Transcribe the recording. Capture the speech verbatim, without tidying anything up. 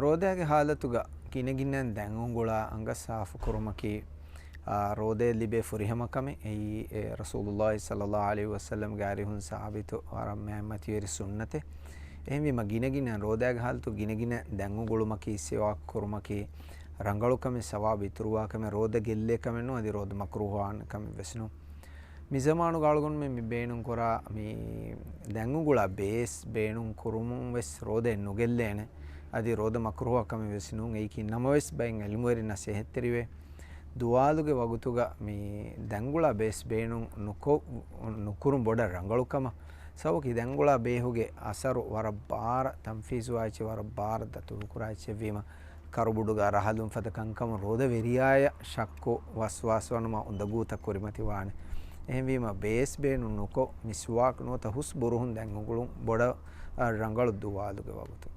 ރޯދާގެ ހާލަތުގަ ގިނަގިނައިން ދަތް އުނގުޅާ އަނގަ ސާފު ކުރުމަކީ، އާ، ރޯދައަށް ލިބޭ ފުރިހަމަ ކަމެއް. އެއީ، އެ، ރަސޫލުﷲ ޞައްލަﷲ ޢަލައިހި ވަސައްލަމްގެ އަރިހުން ސާބިތު ވަރަށް މާތް މަތިވެރި ސުންނަތެއް. އެހެންވީމަ ގިނަގިނައިން ރޯދާގެ ހާލަތު ގިނަގިނައިން ދަތް އުނގުޅުމަކީ، ސިވާކު ކުރުމަކީ، ރަނގަޅު ކަމެއް، ސަވާބު އިތުރުވާ ކަމެއް، ރޯދަ ގެއްލޭ ކަމެއް ނޫން، އަދި ރޯދަ މަކްރޫހުވާނެ ކަމެއް ވެސް ނޫން. މި ޒަމާނުގަ އަޅުގަނޑުމެން މި ބޭނުން ކުރާ މި ދަތް އުނގުޅާ ބޭސް ބޭނުން ކުރުމުން ވެސް ރޯދައެއް ނުގެއްލޭނެ. އަދި ރޯދަ މަކްރޫހު ކަމެއް ވެސް ނޫން. އެއީކީ ނަމަވެސް ބައެއް ޢިލްމުވެރިން ނަސޭހަތްތެރިވޭ، ދުވާލުގެ ވަގުތުގަ މި ދަތް އުނގުޅާ ބޭސް ބޭނުން ނުކޮ-، ނުކުރުން ބޮޑަށް ރަނގަޅު ކަމަށް. ސަބަބަކީ ދަތް އުނގުޅާ ބޭހުގެ އަސަރު ވަރަށް ބާރަށް ތަންފީޒުވާ އެއްޗެއް، ވަރަށް ބާރަށް ދަތުރުކުރާ އެއްޗެއް ވީމަ، ކަރުބުޑުގަ ރަހަލުން ފަދަ ކަންކަމުން ރޯދަ ވެރިޔާޔަށް ޝައްކު ވަސްވާސް ވަނުމަށް އުނދަގޫތައް ކުރިމަތިވާނެ. އެހެންވީމަ ބޭސް ބޭނުން ނުކޮށް، މިސްވާކް ނުވަތަ ހުސް ބުރުހުން ދަތް އުނގުޅުން ބޮޑަށް، އަ، ރަނގަޅު ދުވާލުގެ ވަގުތު.